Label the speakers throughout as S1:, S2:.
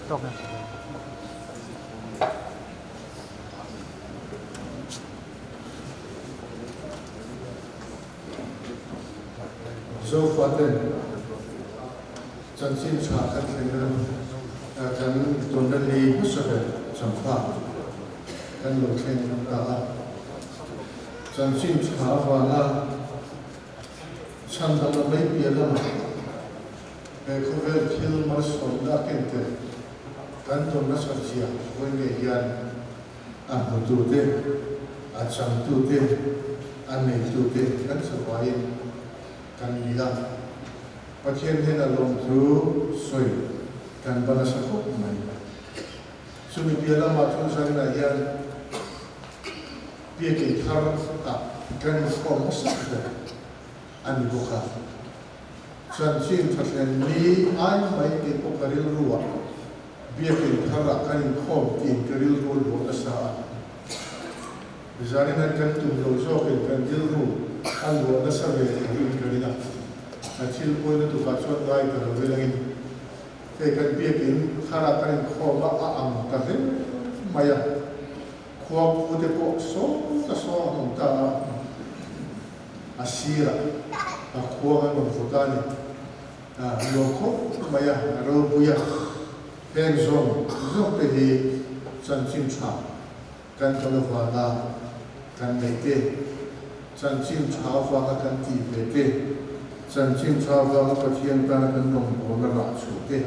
S1: Tawk e.
S2: Zofaten chanchin tha kan thleng a, kan tawnna ni hmasa ber changfa kan lo thleng ta a. Chanchin tha avanga chhan danglam mai piah lamah he khawvel thil malsawmna a ken tel kan tawn nasat zia vawi ngei hian a hmutute, a changtute, a neitute kan chawaiin kan ni a. Pathian hnena lawmthu sawi kan va nasa khawp mai. Chumi piah lamah chuan Zaninah hian Biakin thar ah kan inkhawm hmasa ber a ni bawk a. Chanchin thathlen ni ai mai tih pawh ka rilru ah Biakin thar ah kan inkhawm tiin ka rilru a luah nasa a. Zaninah kan tum lo zawkin kan rilru a luah nasa ve theiin ka ring a. Ka thil pawina tukah chuan ngai ta lo velangin Hei kan biakin thar ah kan inkhawm a, a ang ta hle mai a. Khua pu te pawh saw ta saw an awm ta a, a sirah a khuang an rawn vut a ni. A nuam khawp mai a, a ropui a. Heng zawng zawng te hi chanchin tha kan kal avanga kan neih te, chanchin tha avanga kan tih ve te, chanchin tha avanga Pathian tana kan rawngbawlna rah chhuah te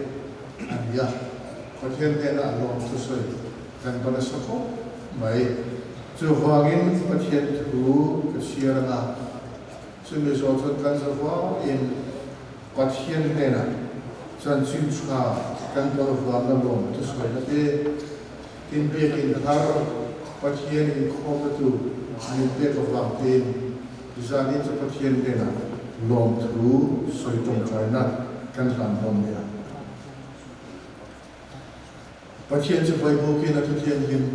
S2: a ni a. Pathian hnena a lawm thusawi kan va nasa khawp mai. Chuvangin Pathian thu ka chhiar anga, chumi zawh chuan kan za vangin Pathian hnena chanchin tha kan kal vanga lawm thusawina te, Tin biakin thar Pathian inkhawmna tu min pek avang tein zanin chu Pathian hnenah lawmthu sawi tawngtaina kan hlan dawn nia. Pathian chu Bible-in a thuthianghlim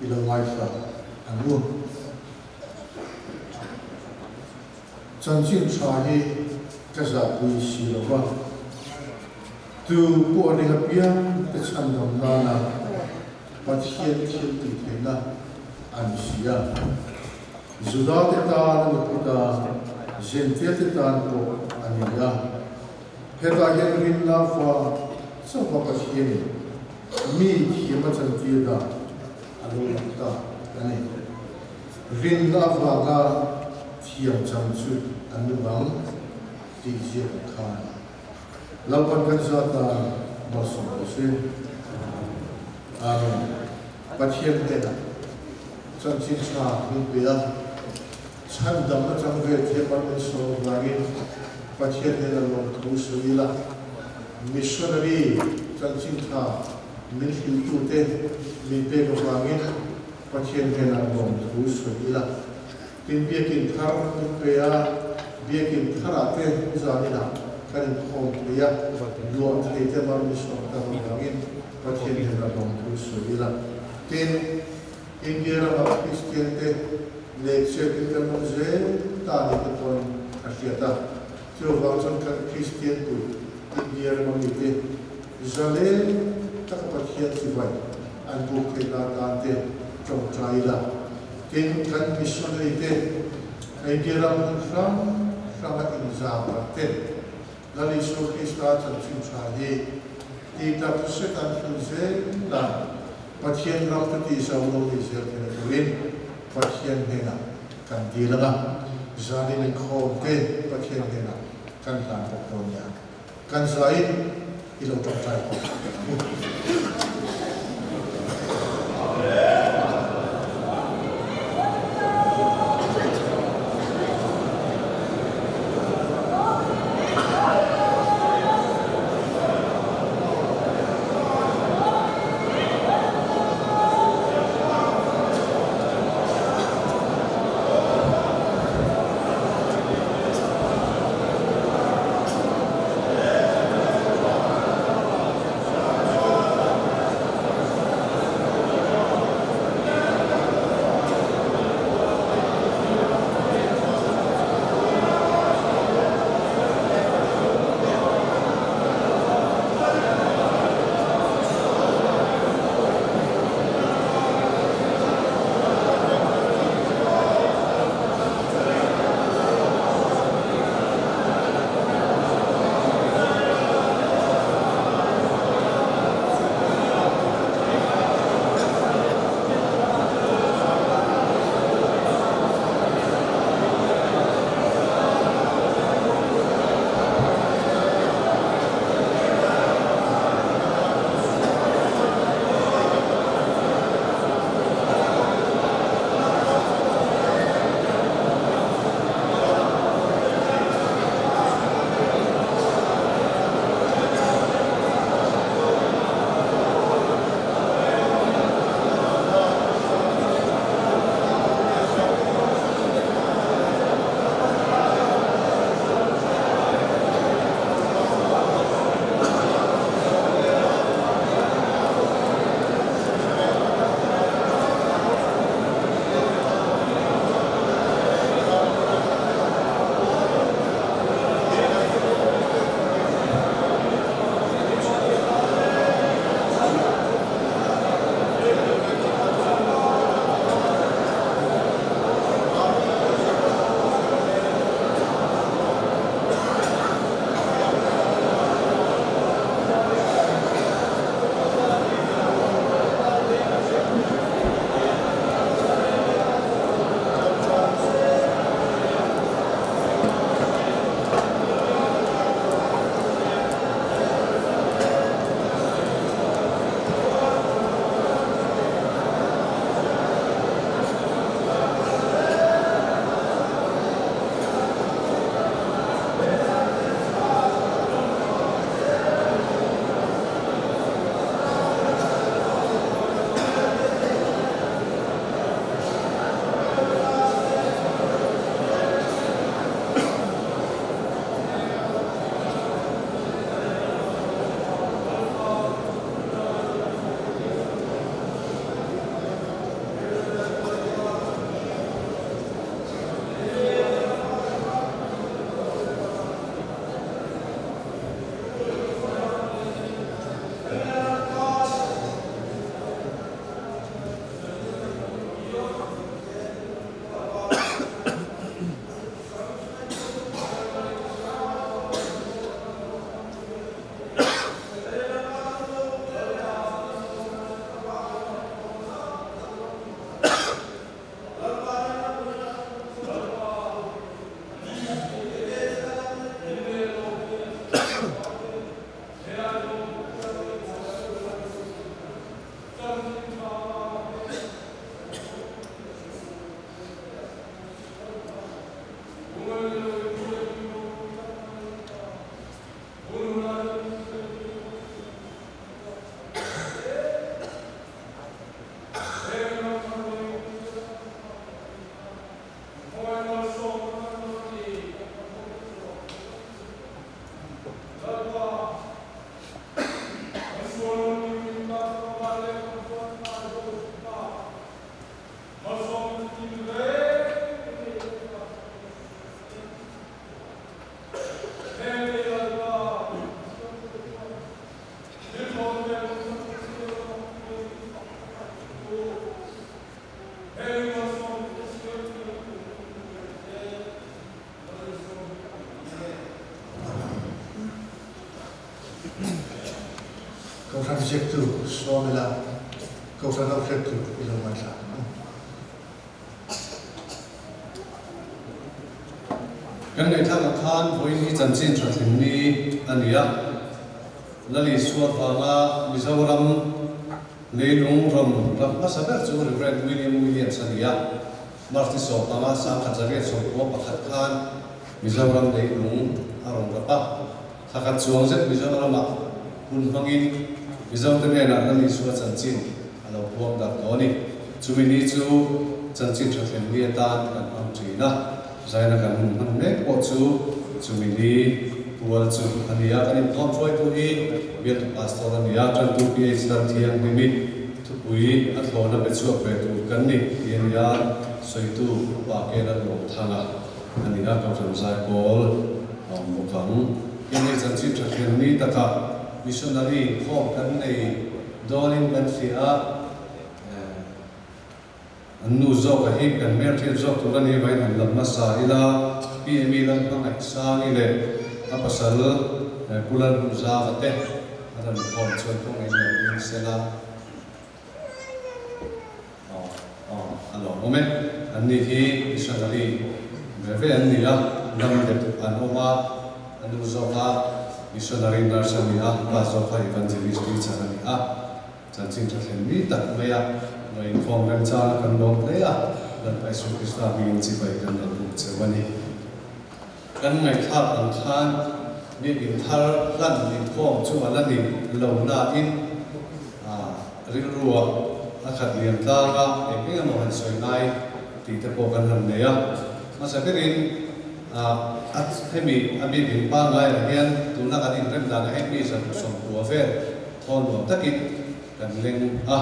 S2: i lo ngaithla ang u. Chanchin tha hi ka zahpui si lo va, tu pawh ring apiang te chhandam nana Pathian thil tih theihna a ni si a. Juda te tan a ni phawt a, Jentail te tan pawh a ni a. Hetah hian rinna fa chauha Pathianin mi thiam a chantir dan a lo lang ta a ni. Rinna avanga thiam chang chu an nung ang tih ziak ang khan Lalpan kan zat dan malsawm lo se. Amen. Pathian hnenah chanchin tha min pe a, chhandam atang ve thiam an min sawm avangin Pathian hnena lawmthu sawi ila, missionary chanchin tha min hrilhtute min pek avangin Pathian hnenah lawmthu sawi ila, tin biakin thar min pe a, biakin tharah te zaninah kan inkhawm thei a, luah thei te mar mi sawm tak avangin Pathian hnenah lawmthu sawi ila. Tin, India rama Kristian te lehchhiatin kan awm zel ta ni te pawn a hriat a, chuvang chuan kan Kristian pui India rama mite zalen taka Pathian chibai an buk theih nan tan te tawngtai ila. Tin, kan missionary te India ram hmun hrang hranga inzam ang te Lal Isua Krista chanchin tha hi ti tak zet an hlun zel la, Pathian ram te tih zo lo ni zel thei na turin Pathian hnenah kan dil ang a, zanin inkhawm te Pathian hnenah kan hlan bawk dawn nia. Kan zaiin i lo tawngtai bawk ang u. Kohhran ziaktu sawm ila, Kohhran ho hriattu i lo ngaithla ang.
S1: Kan ngaihthlak ang khan vawiin hi chanchin tha thleng ni a ni a, Lali Suar vanga Mizoram leilung rawn ram hmasa ber chu Rev William Williams a ni a, March ni 15 1941 khan Mizoram leilung a rawn rap a, thla khat chuang zet Mizoramah hun hmangin Mizote hnenah Lali Suar chanchin a lo puang darh tawh a ni. Chumi ni chu chanchin tha thlen ni atan kan hmang thin a, zaina kan hun hman mek pawh chu chumi ni pual chu a ni a. Kan inkhawm hruaitu hi bialtu pastor a ni a, tantu PH Lalthianghlimi thupui a thlawna be chhuak ve tur kan ni tih a ni a, sawitu Upa Ke Lalruangthanga a ni a, Kohhran Zaipawl a awm bawk ang. Heng hei chanchin tha thlen ni takah missionary inkhawm kan nei Dawnin kan hria a, an nu zawk a hi kan hmelhriat zawk tur a ni vain han lam hmasa ila, PME lam hmangaih Sangi leh a pasal Pu Lalhmunzava te a rawn khawm chuan kawng eng lo ding sela aw aw a lawmawm e. An ni hi missionary ve ve an ni a, lam dep an awm a, a nu zawk a missionary nurse a ni a, pa zawk kha evangelist teacher a ni a, chanchin tha thlen mi tak mai a, lo inkhawm remchang a kan lawm hle a, Lalpa Isu Krista hmingin chibai kan lo buk cheu a ni. Kan ngaihthlak ang khan biakinn thar hlan inkhawm chu a la ni lo nain rilrua a khat lian tlang a, eng eng emaw han sawi ngai tih te pawh kan han nei a. Hmasa berin a hemi a biakinn pangngai ah hian tuna kan inrem danah hian mi 190 vel thawn nuam takin kan leng a,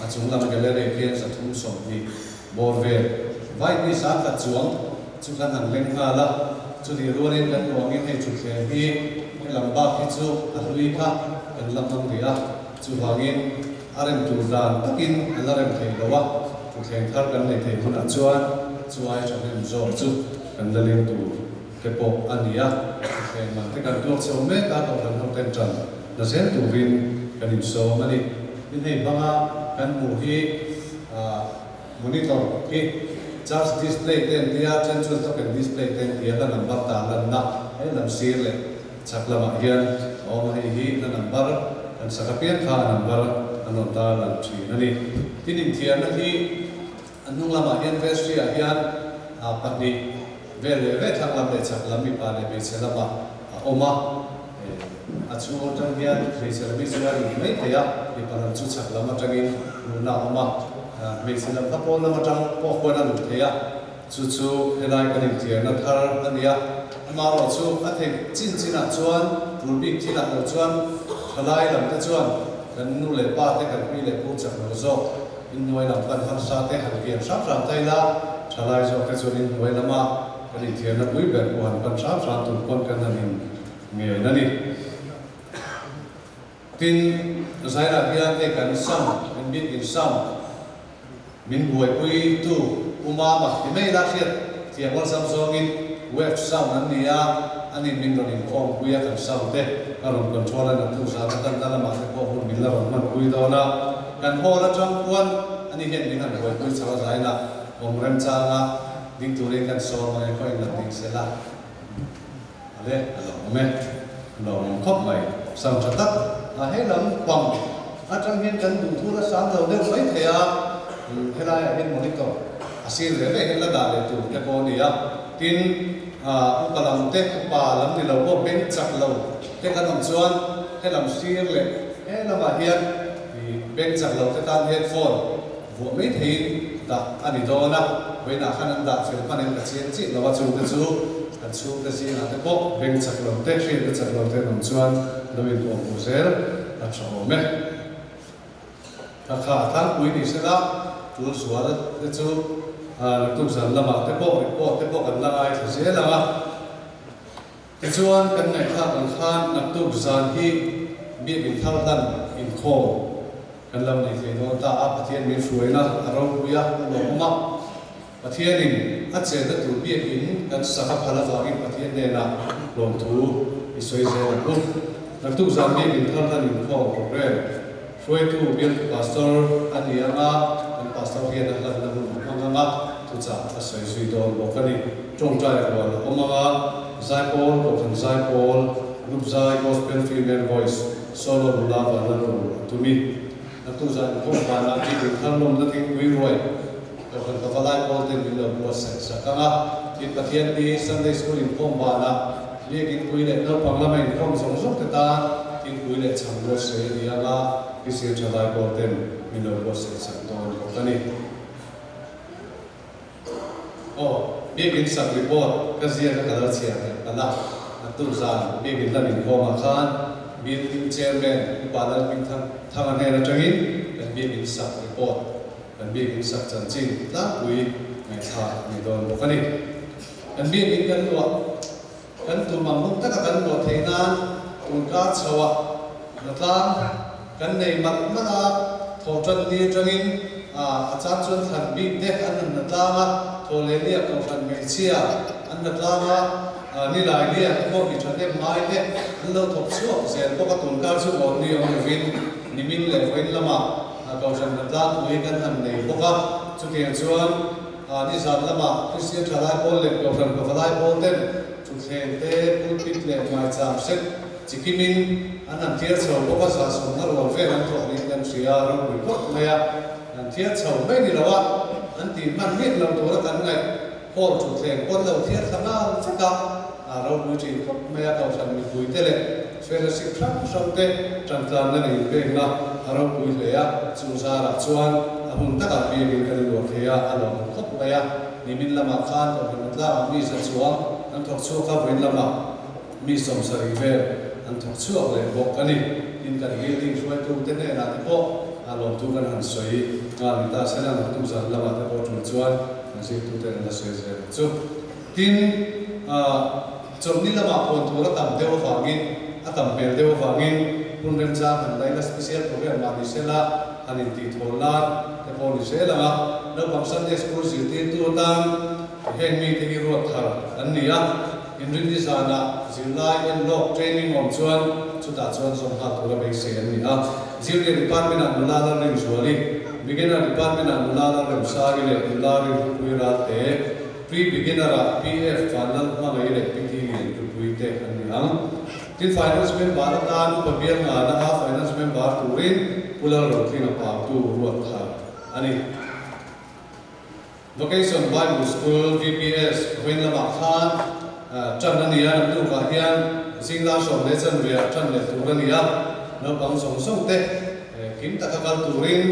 S1: a chung lam gallery ah khian 320 bawr vel vai mi 10,000 chuang chu kan han leng nghal a, chutih rualin kan hmuh angin hei thutthleng hi helam bak hi chu a hlui kha kan la hmang rih a, chuvangin a rem tur dan takin a la rem thei lo a, thutthleng thar kan nei thei hunah chuan chu ai thahnem zawk chu kan la leng tur te pawh a ni a, thutthleng man te kan tuak chho mek a, kohhran ho ten tan la zel turin kan insawm a ni. Tin hei banga kan hmuh hi monitor hi charge display te an tia, then chuan token display te an tia, hla number tar lanna he lam sir leh chhak lamah hian a awm a, hei hi hla number kan sak apiang kha a number an rawn tar lan thin a ni. Tin inthiarna hi a hnung lamah hian vestry ah hian pahnih vel leh ve thlang lam leh chhak lam mipa leh hmeichhe lamah a awm a. A chhung atang hian hmeichhe lam hi chu a ri mai thei a, mipa lam chu chhak lam atangin luhna a awm a, hmeichhe lam kha pawn lam atang pawh khuan a luh thei a, chu chu helai kan inthiarna thar a ni a, amaherawhchu a theih chin chinah chuan tul bik thilah lo chuan thalai lam te chuan kan nu leh pa te kan pi leh pu chak lo zawk inhnuai lam pan harsa te han kian hram hram ta ila, thalai zawk te chuan inhnuai lama kan inthiarna pui ber pawh han pan hram hram tur pawn kan han in Ngen a ni. Tin, Zairah hian hei kan sam, min bik in sam, min buaipui tu U Mama ti mai ila hriat thiam awlsam zawngin wave sound an ni a, ani min rawn inkhawmpui a kan sound te ka rawn control a naktuk zan a tan na lamah te pawh hun min la rawn hmanpui dawn a, kan hall atang khuan ani hian min han buaipui chho a Zainah awm remchanga ding turin kan sawm ang e khaw in la ding sela. Ale, a lo awm e. A lo awm khawp mai. Sam tha tak a hei lam pang atang hian kan duh thu la sang lo deuh mai thei a, helaiah hian monitor a sir ve ve hian la dah leh tur te pawh a ni a. Tin, upa lam te, upa lam ni lo pawh beng chak lo te kan awm chuan helam sir leh he lamah hian beng chak lo te tan headphone Vuah mai theiin dah a ni dawn a, vawiinah khan an dah fel hman em ka chiang chiah lo a, chungte chu kan chhungte zingah te pawh beng chak lo te, hriatna chak lo te an awm chuan lo inpawh hmuh zel a tha awm e. Thla kha a tlangpui ni sela, tul zual te chu naktuk zan lamah te pawh report te pawh kan la ngaithla zel ang a. Tichuan, kan ngaihthlak ang khan naktuk zan hi Biakinn thar hlan inkhawm kan lo nei thei dawn ta a, Pathian min hruaina a ropui a, a lawmawm a. Pathianin a chenna tur Biakinn kan sak a phal avangin Pathian hnenah lawmthu i sawi zel ang u. Naktuk zan biak in thar hlan inkhawm programme hruaitu bialtu pastor a ni ang a, kan pastor hian a hlanna hun a hmang ang a, thuchah a sawi zui dawn bawk a ni. Tawngtai rual a awm ang a, Zaipawl, Kohhran Zaipawl, Group Zai, Gospel Female Voice, Solo nula vanla ru a tum i. Naktuk zan inkhawm vanah biak in thar lawmna thingpui ruai Kohhran Pavalai pawl ten min lo buatsaih sak ang a, tin Pathian ni Sunday School inkhawm banah Biakin pui leh naupang lama inkhawm zawng zawng te tan thingpui leh chhang buatsaih a ni ang a, Kristian thalai pawl ten min lo buatsaih sak dawn bawk a ni. Aw, Biakin sak report ka ziak a ka lo chhiar theih palh a, naktuk zan Biakin lam inkhawmah khan Building Chairman Upa Lalhmingthang Thanga hnen atangin kan Biakin sak report Kan biakinn sak chanchin tlangpui ngaihthlak a ni dawn bawk a ni. Kan biakinn kan luah, kan tum ang hun taka kan luah theih nan tunkar chhoah hnatlang kan nei mat mat a, thawhtan ni atangin a chan chuan thlan bik te an rawn hnatlang a, thawhlehliah kohhran hmeichhia an hnatlang a, nilai lian pawh mi thahnem ngai te an lo thawk chhuak zel bawk a, tunkar chu awm ni awm lovin nimin leh vawiin lamah Kohhran hnatlang pui kan han nei bawk a, chutiang chuan nizan lamah Kristian Thalai Pawl leh Kohhran Pavalai Pawl ten thutthleng te, pulpit leh maicham set chikimin an han thiar chho bawk a, zahsawmna rual vel an thawh niin kan hria a, ropui phawt mai a, an thiar chho mai ni lo a, an tih hman miah lo tura kan ngaih hall thutthleng pawn lo thiar thla nghal vek a, ropui thin khawp mai a, Kohhran mipui te leh Fellowship hrang hrang te tantlanna nei pekna a ropui hle a, chu zarah chuan a hun takah biakin kan luah thei a, a lawmawm khawp mai a. Nimin lamah khan Kohhran tlangah mi za chuang an thawk chhuak a, vawiin lamah mi 70 vel an thawk chhuak leh bawk a ni. Tin, kan building hruaitute hnenah te pawh a lawmtu kan han sawi nghal ni ta se lang, tuk zan lamah te pawh tul chuan kan zirtute an la sawi zel ang chu. Tin, chawlhni lamah puan tur a tam deuh avangin, a tam hmel deuh avangin hun remchang han laina special program mah ni sela han intih thawl nan te pawh ni zel ang a. Naupang Sunday School zirtirtu atan heng mite hi ruat thar an ni a, inrinni zanah zirlai enlawk training awm chuan chutah chuan zawm nghal tura beisei an ni a. Junior Department-ah nula Lalrinzuali, Beginner Department-ah nula Lalremsari leh nula Rinhlupui Ralte, Pre-Beginner ah PF Vanlal Hmangaih leh PT Lian Tupui te an ni ang. Tin, Finance Member atan Upa Bial Ngana a Finance Member turin Pu Lalrotlinga Pautu ruat thar a ni. Vacation Bible School, VBS, vawiin lamah khan tan a ni a, naktukah hian zinglar 10:15 ah tan leh tur a ni a, naupang zawng zawng te kim taka kal turin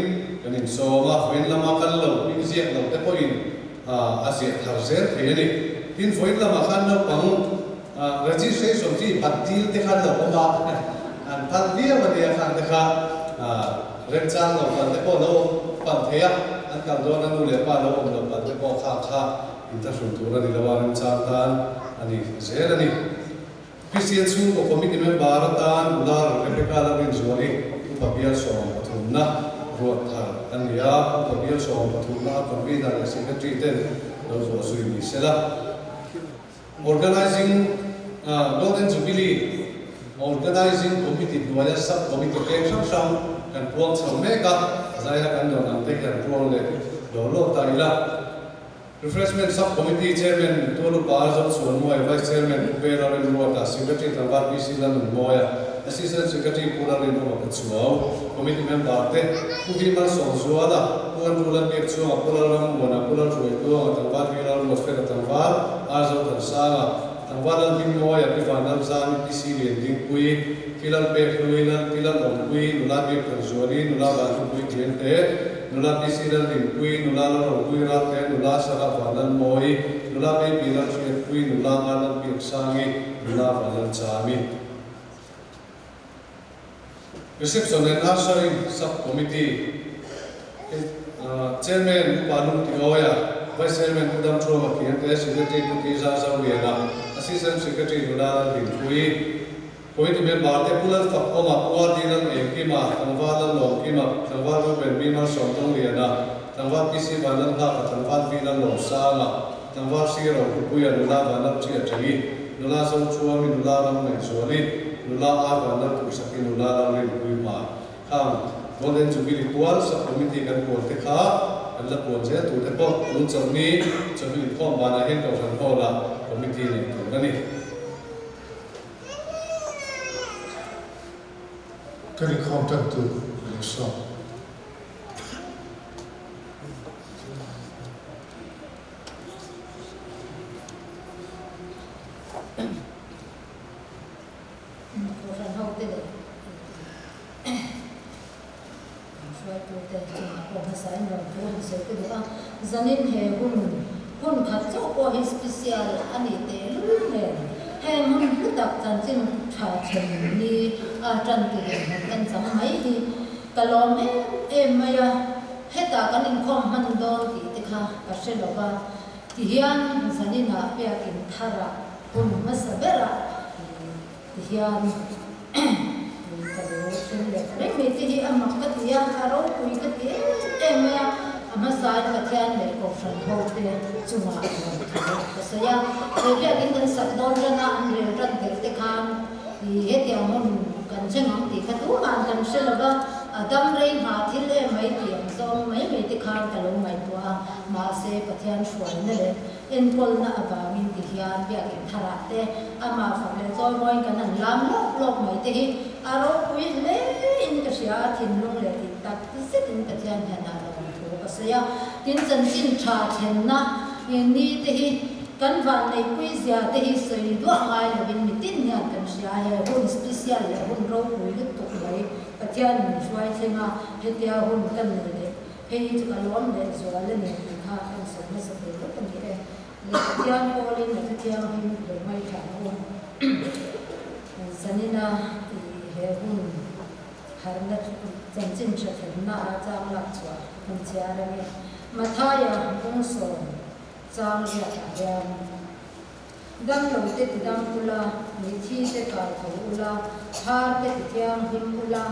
S1: kan insawm a, vawiin lama kal lo, hming ziak lo te pawhin a ziah thar zel thei a ni. Tin, vawiin lamah khan naupang registration fee bat dil te khan lo awm a, an phal viau a nia khang te kha remchang lo pan te pawh lo awm pan thei a, an kal dawn a nu leh pa lo awm lo pan te pawh khang kha inthlahrun tur a ni lo a, remchang tan a ni zel a ni. Kristian chhungkaw committee member atan Ular Rebecca Lalrinzuali Upa Bial 13 na ruat thar a ni a, Upa Bial 13 na a convener leh secretary ten lo vuah zui ni se la. Organizing Golden Jubilee Organizing Committee hnuaia sub committee peng hrang hrang kan puang chho mek a, zaia kan dawn ang te hian puang leh lo lawk ta ila. Refreshment Sub Committee Chairman Tualupa Zochhuanmuai, Vice Chairman Pu Vera Rinruata, Secretary Tlangval PC Lalnunmawia, Assistant Secretary Pu Lalrinawma Pachuau, Committee Member te, Pu V Malsawmzuala, Pu Andrew Lalbiakchhuanga, Pu Lalrammuana, Pu Lalhruaitluanga, Tlangval V Lalruatfela, Tlangval R Zothansanga, Tlangval Lalhmingmawia, Pi Vanlalzami, Pi C Liandingpuii, Pi Lalpekhlui, Lal Pi Lalawmpuii, Nula Biakthangzuali, Nula Vanhlupuii Tiangte, Nula PC Lalrinpuii, Nula Lalropuii Ralte, Nula Sarah Vanlalmawii, Nula Baby Lalhriatpuii, Nula Nga Lalbiaksangi, Nula Vanlalchami. Reception and Ushering Sub-Committee Chairman Upa Lungtiawia, Vice Chairman Pu Damthuama Khiangte, Secretary Pu Tizar Zoliana, Assistant Secretary Nula Lalrinpuii, Committee member te Pu Lalfakawma, Pu Adi Lalengkima, Tlangval Lallawmkima, Tlangval Ruben Mi Malsawmdawngliana, Tlangval PC Vanlalnghaka, Tlangval V Lallawmsanga, Tlangval Siro Pupuia, Nula Vanlalṭhiaṭengi, Nula Zochuami, Nula Ramngaihzuali. Nula Ar Vanlaltuhsaki Nula Lalrinpuii Hmar Khang Golden Jubilee pual Sub Committee kan puan te kha kan la puan zel tur te pawh tun chawlhni chawlhni inkhawm banah hian Kohhran Hall-ah Committee neih tur a ni.
S2: Kan inkhawm tan tur ka lo sawm.
S3: Kohhran hote leh hruaitute chungah pawh hmasa in rawn thu han sawi ka duh a, zanin he hun hun khat chauh pawh hi special a nih tehlul nen heng hun hlu tak chanchin tha then ni a tan tur in han en chang mai hi ka lawm em em mai a, hetah kan inkhawm hman dawn tih te kha ka hre lo va, tihian zaninah biakin tharah Hun hmasa berah ti hian ka lo thleng leh ta reng mai te hi a mak ka ti a, a ropui ka ti em em mai a, a hmasain Pathian leh Kohhran ho te chungah rawn thu ka sawi a, he biakin kan sak dawn tan a an rel tan tel te khan hetiang hun kan thleng ang tih kha tumah kan hre lo va, a dam rei nghah thil em mai tih ang zawng mai mai te khan ka lo ngaihtuah a, mahse Pathian hruaina leh Enkawlna avangin ti hian biakin tharah te amah fak leh chawimawiin kan han lam lawk lawk mai te hi a ropui hle in ka hria a, thinlung leh tih tak zetin Pathian hnenah lawm thu ka sawi a. Tin, chanchin tha thlenna ni te hi kan vanneihpui zia te hi sawi duah ngai lovin mitin hian kan hria a, he hun special leh hun ropui lutuk mai Pathian min hruai thleng a, hetia hun ka nei leh Hei hi chu ka lawm leh zual a ni tih kha ka insawi hmasa thei vek a ni e. Leh Pathian pawlin a thuthianghlim lo ngaithla ang u. Zanina i he hun harhna chanchin tha thlenna a chang lak chhuah kan chhiar ang e. Mathaia bawngsawm chang riatah hian Damlo te ti dam ula, mitthi te kai tho ula, phar te ti thianghlim ula,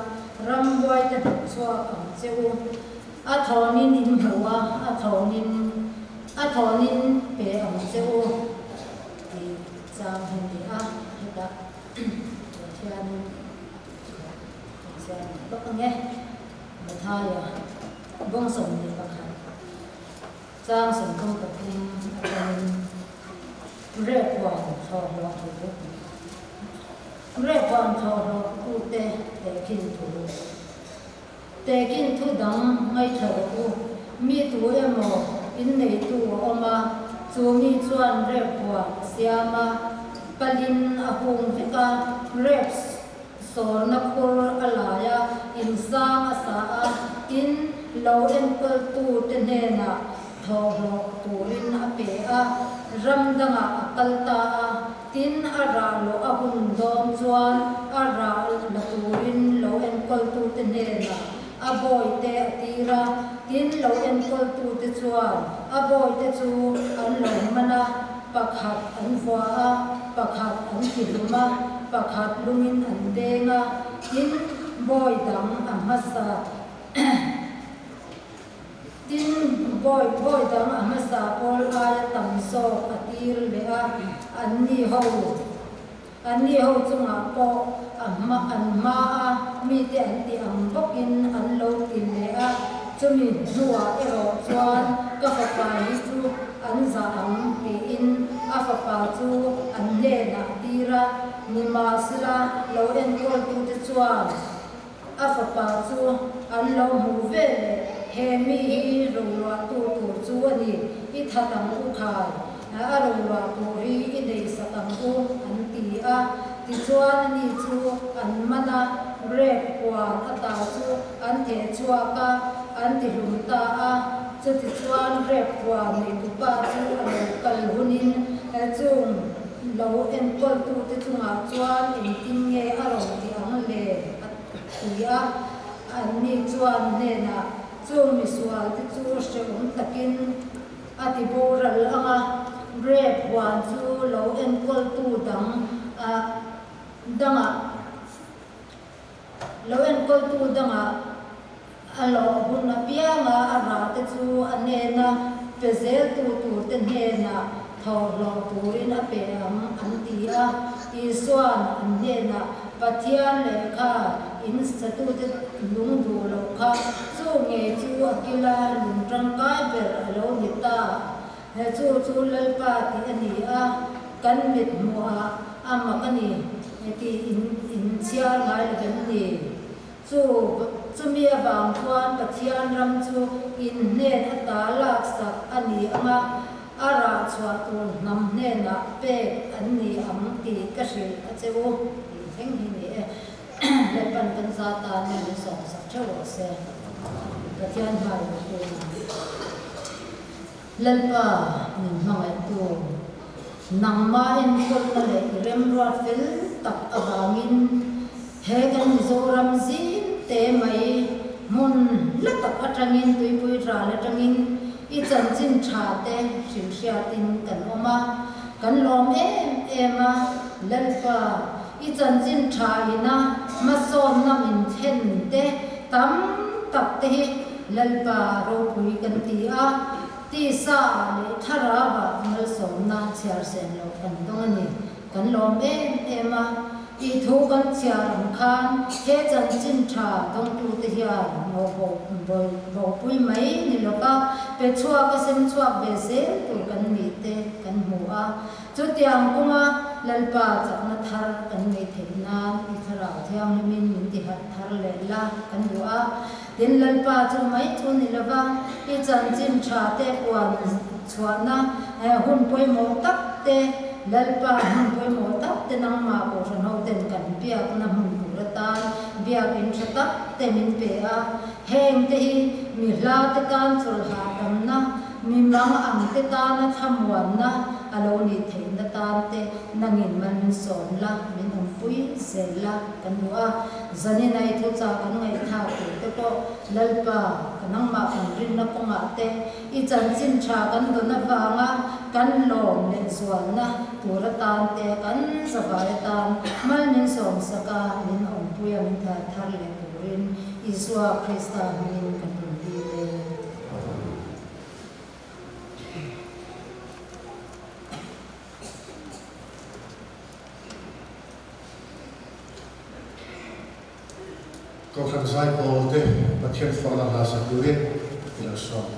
S3: ramhuai te hnawh chhuak ang che u. A thawnin in hmu a, a thawnin a thawnin pe ang che u tih chang hi ni a, hetah Pathianin kan ziah leh bawk ang e. Mathaia 21. Chang 33 atangin Rep huan thlawhhlawh thu Rep huan thlawhhlawh tute tehkhin thu Tehkhin thu dang ngaithla rawh u. Mi tu emaw inneitu a awm a, chu mi chuan rep huan a siam a, palin a hung vek a, rep Sawrna khur a lai a, insang a sa a, tin, lo enkawltute hnenah thawhhlawh turin a pe a, ram dangah a kal ta a, tin, a rah loh a hun dawn chuan a rah la turin lo enkawltute hnenah a bawite a tir a, tin, lo enkawltute chuan a bawite chu an lo man a, pakhat an vua a, pakhat an tihlum a, pakhat lungin an deng a, tin, bawi dang a hmasa tin, bawi bawi dang a hmasa pawl aia tam zawk a tir leh a, anni ho anni ho chungah pawh a hma an hma a, mite an ti ang bawkin an lo ti leh a, chumi hnuah erawh chuan ka fapa hi chu an zah ang tiin a fapa chu an hnenah a tir a, nimahsela lo enkawltute chuan a fapa chu an lo hmuh ve leh he mi hi roluahtu tur chu a ni, i that ang u khai, a roluah tur hi i neihsak ang u an ti a, tichuan ani chu an man a, rep huan ata chu an theh chhuak a, an tihlum ta a. Chutichuan rep huan neitupa chu a lo kal hunin chung lo enkawltute chungah chuan engtin nge a rawn ti ang le? a ti a. Anni chuan hnenah, Chung misualte chu hrehawm takin a ti boral ang a, rep huan chu lo enkawltu dang a dangah Lo enkawltu dangah a lawh hun apianga a rah te chu a hnena pe zeltu turte hnenah thawhhlawh turin a pe ang, an ti a. Isua'n an hnenah, Pathian lehkha in satute lung duh loh kha chu ngei chu a kila lung tangkai ber a lo ni ta. He chu chu Lalpa tih a ni a, kan mit hmuhah a mak a ni tih in inchhiar ngai lo em ni? Chu chumi avang chuan Pathian ram chu in hnen ata laksak a ni ang a, a rah chhuah tur hnam hnenah pek an ni ang tih ka hrilh a che u tih thleng hi ni e. Lalpan kan za tan min sawmsak theuh rawh se. Pathian hmai lo pum ang. Lalpa min hmangaihtu, nangmah enkawlna leh i remruat fel tak avangin he kan Mizoram zim te mai hmun hla tak atangin tuipui ral atangin i chanchin tha te hrilhhriatin kan awm a, kan lawm em em a, Lalpa i chanchin tha ina hmasawnna min thlen te tam tak te hi Lalpa ropui kan ti a, tisa ah leh thlarau ah malsawmna chhiar sen loh kan dawng a ni. Kan lawm em em a, tih thu kan chhiar ang khan he chanchin tha dawngtute hian ropui mai ni lova pe chhuak a sem chhuak ve zel tur kan nih te kan hmu a. Chutiang kawnga Lalpa chakna thar kan neih theih nan i thlarau thianghlimin min tiharh thar leh la kan duh a. Tin, Lalpa chu mai chu ni lova, i chanchin tha te puan chhuahna hun pawimawh tak te, Lalpa hmun pawimawh tak te nangmah Kohhran hoten kan biakna hmun tur atan biakin tha tak te min pe a. Heng te hi mi hla te tan chawlhah damna, mi mang ang te tana thlamuanna a lo nih theihna tan te nangin man min sawm la, min awmpui zel la kan duh a. Zanin a i thuchah kan ngaihthlak tur te pawh Lalpa, ka nangmah kan rinna kawngah te, i chanchin tha kan dawn avanga kan lawm leh zualna tur atan te, kan zavai atan mal min sawmsak a, min awmpui a min thar thar leh turin Isua Krista hmingin kan rawn dil e.
S2: Kohhran zaipawl te Pathian fakna hla sa turin i lo sawm.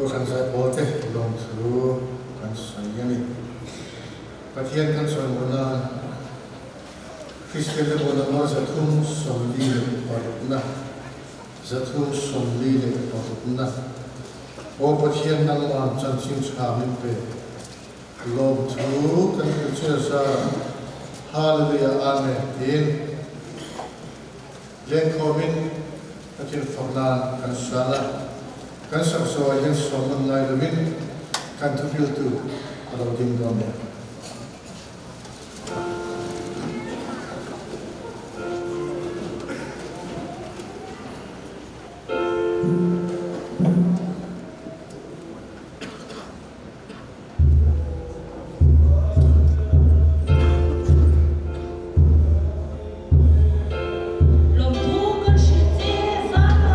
S2: Kohhran zaipawl te lawmthu kan sawi a ni. Pathian kan sawi maw nan Kristian te pawh number 346 na, 346 na, Aw Pathian nangmah chanchin tha min pe, lawmthu kan hrilh chin a zarah Hallelujah Amen tiin Lengkhawmin Pathian fak nan kan sal a, kan sak zawh ah hian sawm ngai loin kan thuhriltu a lo ding dawn e.
S4: Lawmthu kan hrilh che zan a.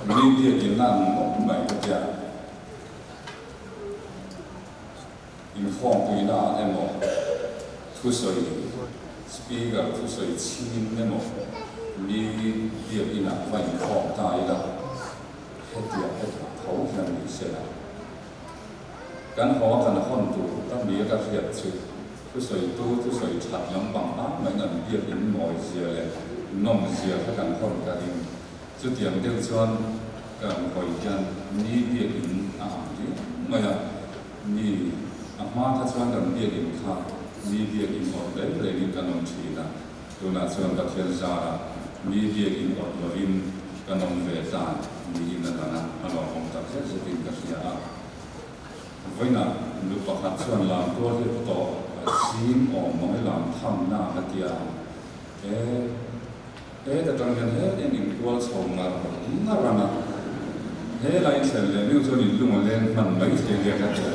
S5: Mi biakinn a ang ngawt mai ka tia. Inkhawmpuina ah emaw, thusawi speaker thusawi chhingin emaw mi biakinn ah va inkhawm ta ila, hetiang hetah tho hian ni sela. Kan haw a kan hawn tur ka mi a ka hriat chu thusawitu thusawi that lampang ai maiin an biakinn mawi zia leh nawm zia kha kan hawn ka ring. Chutiang deuh chuan kan hawi hian mi biakinn a ang riau mai a, mi a hma kha chuan kan biakinn kha mi biakinn awrh reng rengin kan awm thin a, tunah chuan Pathian zarah mi biakinn awrh lovin kan awm ve ta niin a lang a, a lawmawm tak zet zetin ka hria a. Vawiinah nu pakhat chuan lam tuar hi a tawh a zing awm mang i lam thamna a tia e. He ta tang hian he en in kual chho ngar ngar ang a, he la in thlen leh meuh chuan in lung a leng hman mai thei nia ka ti a.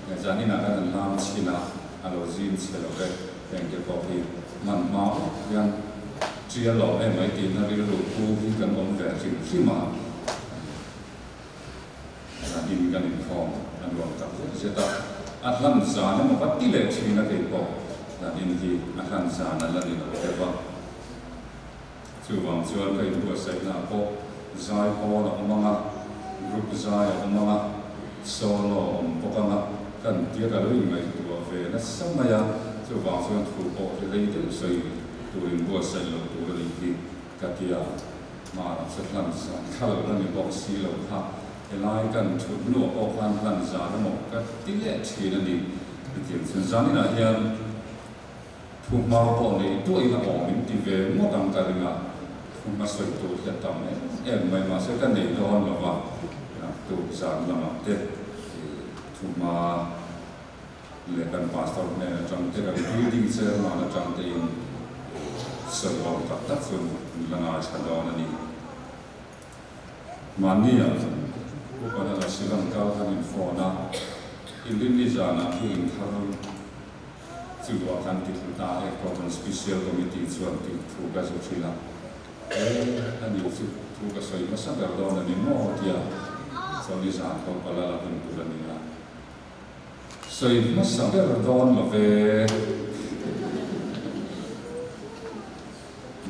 S5: He zan inah khan an lam chhin a, a lo zim chhe lo ve, heng te pawh hi hman hma vek hian tial lo em mai tihna rilru pu hi kan awm ve hrim hrim a. Zan in kan inkhawm a nuam tak zet zet a, a hlan zan emaw ka ti leh thin a keipawh zan in hi a hlan zan a la ni lo deuh a. Chuvang chuan ka inbuatsaihna ah pawh zai pawl a awm ang a, group zai a awm ang a, solo a awm bawk ang a, kan tia ka lo inngaihtuah ve nasa mai a, chuvang chuan thu pawh hi rei deuh sawi tur inbuatsaih loh tur a nih hi ka ti a. Hmar chu hlan zan kha lo la ni bawk si lo kha, helai kan thut hnuah pawh khan hlan zan emaw ka ti leh thin a ni. Hetiang chuan zaninah hian thu hma pawh nei duahin a awm min ti ve ngawt ang ka ring a, thu hma sawi tur hi a tam em em mai mahse ka nei dawn lo va, tuk zan lamah te thu hma leh kan pastor hnen atang te kan building chairman atang te in sawi awm tak tak chu an la ngaithla dawn a ni. Mahni ah Upa na la Sivan kal kan in phone a, Inrinni zanah thu inthar chu luah kan ti thlu ta e, Kohhran Special Committee chuan tih thu ka zu thin a, e ani chu thu ka sawi hmasa ber dawn a ni maw tia Chawlhni zan pawh ka la la hun tur a ni a. Sawi hmasa ber dawn lo ve.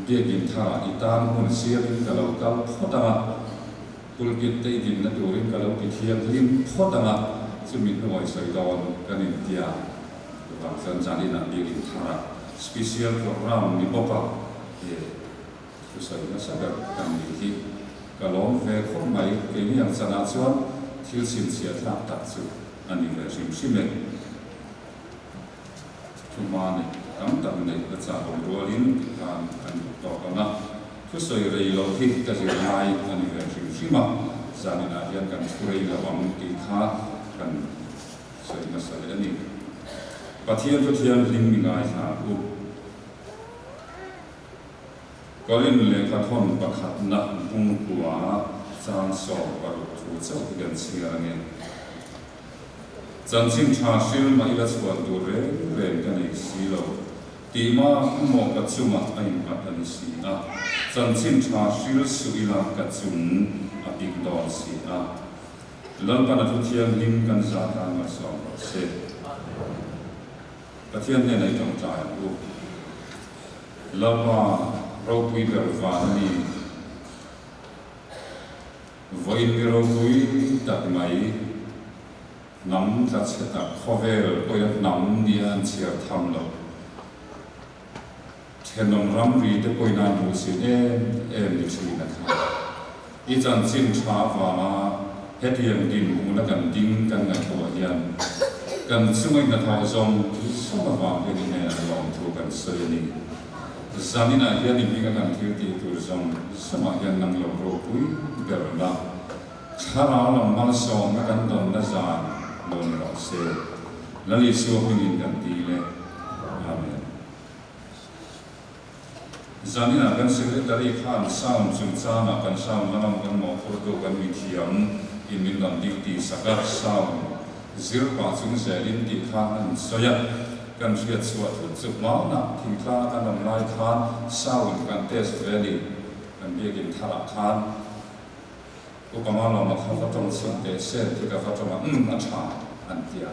S5: Biakin tha i tan hmun siamin ka lo kal phawt ang a, pulpit te i dinna turin ka lo ti thianghlim phawt ang a, chumi hnuai sawi dawn kan intia. Chuvang chuan zaninah biakin tharah special program ni bawk a, he Thusawi nasa ber kan nih hi ka lawm ve khawp mai. Keini ang chanah chuan thil chhinchhiah thlak tak chu a ni ve hrim hrim e. Thu hma neih tam tak neih ka chah awm rualin ti khan kan duh tawk ang a, thusawi rei loh hi ka zir ngai a ni ve hrim hrim a, zaninah hian kan thu rei lo ang tih kha kan sawi hmasa leh a ni. Pathian thu thianghlim mi ngaithla ang u. Korin lehkhathawn pakhatna bungkua chang 16 thu chauh hi kan chhiar a ni. Chanchin tha hril mah ila chhuan tur reng reng ka nei si lo. Tihma hmawh ka chungah a innghat a ni si a, chanchin tha hril suh ila ka chung a pik dawn si a. Lalpan a thu thianghlim kan zah tan malsawm rawh se. Pathian hnenah i tawngtai ang u. Lalpa ropui ber van a ni. Vawiin mi ropui tak mai, hnam tla chhe tak khawvel pawhin hnam nia an chhiar tham lo. Thenawm ramri te pawhin an hmuh sin em em ni thin a kha. I chanchin tha avanga hetiang dinhmuna kan ding kan ngaihtuah hian kan chunga hnathawh zawng zawng avang hian i hnenah lawmthu kan sawi a ni. Zaninah hian i hminga kan thil tih tur zawng zawngah hian nang lo ropui ber la, thlarau lam malsawmna kan dawnna zan lo ni rawh se. Lal Isua hmingin kan ti le. Amen. Zaninah kan Secretary khan sound chungchangah kan sound lamam kan mawhphurtu kan mithiam in min rawn duty sak a, sound zir pah chung zelin tih kha an sawi a. Kan hriat chhuah thut chu hmanah thingtlanga kan awm lai khan sound kan test ve a ni, kan biakin tharah khan. Upa Malawma kha va tawng chhin teh se an ti ka va tawng a, umm a tha an ti a.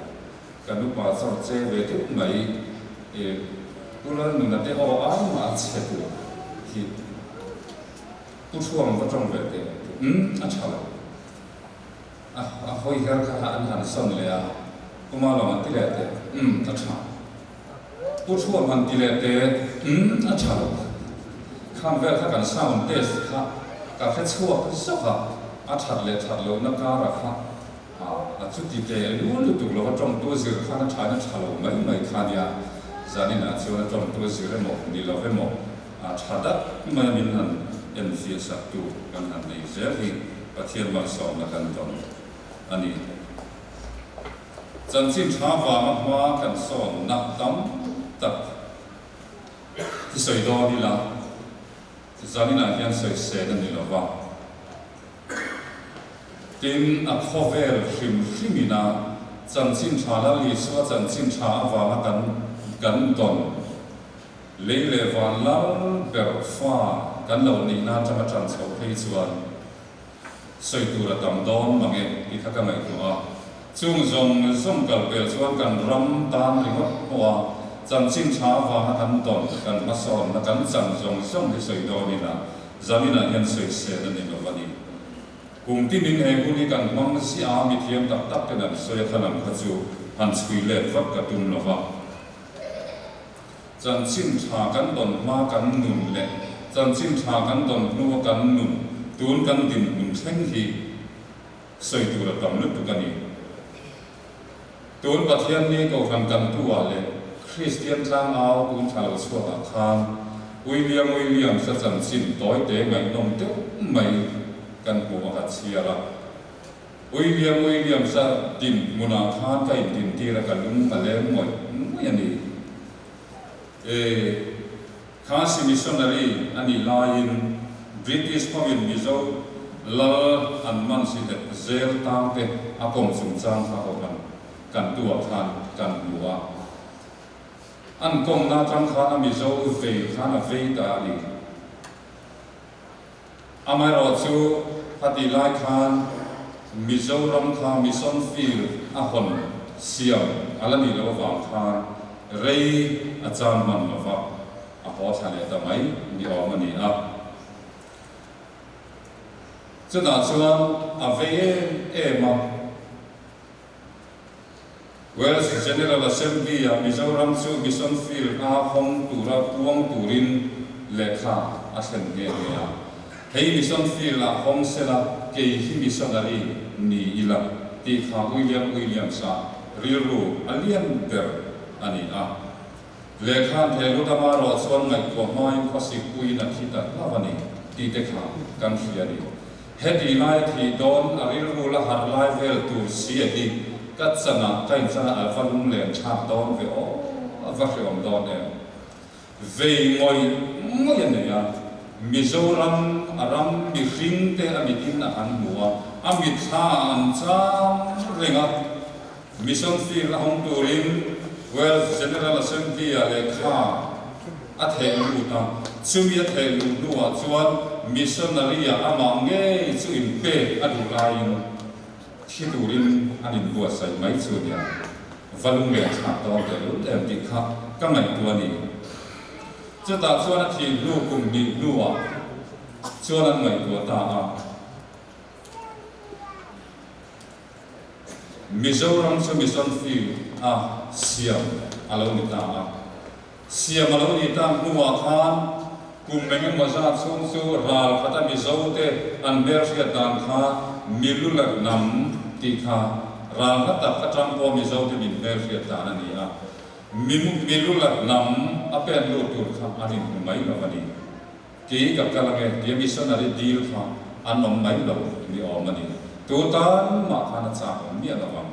S5: Kan upa chawr che ve deuh mai e Pu Lalnuna te aw ai mah a chhe tur hi Pu Thuang va tawng ve teh an ti, umm a tha lo. A a hawi her kha an han sawn leh a, Pu Malawma ti leh teh, umm a tha. Pu Thuam han ti leh teh, umm a tha lo. Khang vel kha kan sound test kha ka hre chhuak zawk a, a that leh that lohna kara kha a chuti teh lu lutuk lova tawngtu zir khan a thain a tha lo mai mai kha nia, zaninah chuan a tawngtu zir emaw ni lo emaw a tha dak mai min han enfiah sak tu kan han nei zel hi Pathian malsawmna kan dawn a ni. Chanchin tha vanga hma kan sawnna tam tak hi sawi dawn ila, zaninah hian sawisel a ni lo va. Tin, a khawvel hrim hrimin a chanchin tha Lal Isua chanchin tha avanga kan kan dawn lei leh van lal ber fa kan lo nihna atanga tan chhoh phei chuan sawi tur a tam dawn mang e tih kha ka ngaihtuah a. Chung zawng zawng kal pel chuan kan ram tan ringawt pawh a chanchin tha avanga kan dawn kan hmasawnna kan chan zawng zawng hi sawi dawn ila Zaninah hian sawisel a ni lo a ni. Kum tinin he hun hi kan hmang ziah a, mithiam tak tak ten an sawi a thlan ang kha chu han chhui let vak ka tum lo va. Chanchin tha kan dawn hma kan nun leh chanchin tha kan dawn hnua kan nun tun kan dinhmun thleng hi sawi tur a tam lutuk a ni. Tun Pathianni Kohhran kantu-ah leh Kristian tlangau tun thla lo chhuakah khan William Williams-a chanchin tawite ngaihnawm deuh mai kan hmu a ka chhiar a. William Williams-a dinhmunah khan ka intintir a ka lung a leng ngawih ngawih a ni. E. Khasi missionary a nih laiin British hovin Mizo lal an man si het zel tang te a kawm chungchang kha Kohhran kan tuah khan kan hmu a. An kawmna atang khan a Mizo vei khan a vei ta a ni. Amaherawhchu khatih lai khan Mizoram kha mission field a hawn siam a la nih loh avang khan rei a cham hman lo va, a haw thla leh ta mai ni awm a ni a. Chutah chuan a vei em em a. Welsh General Assembly-ah Mizoram chu mission field a hawng tura puang turin lehkha a thlen nghe nghe a. Hei mission field-ah hawng sela kei hi missionary ni ila tih kha William Williams-a rilru a lian ber a ni a. Lehkha an theh lut ama erawh chuan ngaihtuah hmain khawsikpuiin a thi ta hlauh a ni tih te kha kan hria a ni. Heti lai thih dawn a rilru la harh lai vel tur si a hi ka chanah ka inchan a a va lunglen thlak dawn ve aw a va hreawm dawn em. Vei ngawih ngawih a nei a, Mizoram a ram mihring te a mitin a han hmu a, a mitthla ah an chang reng a, Mission field a hawng turin Welsh General Assembly ah lehkha a theh lut a, chumi a theh luh hnuah chuan missionary ah amah ngei chu inpek a duh laiin thi turin an inbuatsaih mai chu nia va lungleng thlak dawn teh lul em tih kha ka ngaihtuah a ni. Chutah chuan a thih hnu kum hnih hnuah chuan an ngaihtuah ta a. Mizoram chu mission field a siam a lo ni ta a. Siam a lo nih tak hnuah khan kum eng emaw zat chhung chu ral khata Mizo te an hmelhriat dan kha Milulat hnam tih kha ral hla tak atang pawh Mizo te min hmelhriat dan a ni a. Milulat hnam a pen lut tur kha an inhmu mai lo a ni. Kei ka kal ange tia missionary dil kha an awm mai lo ni awm a ni. Tu tan mah khan a chak awm miah lo ang.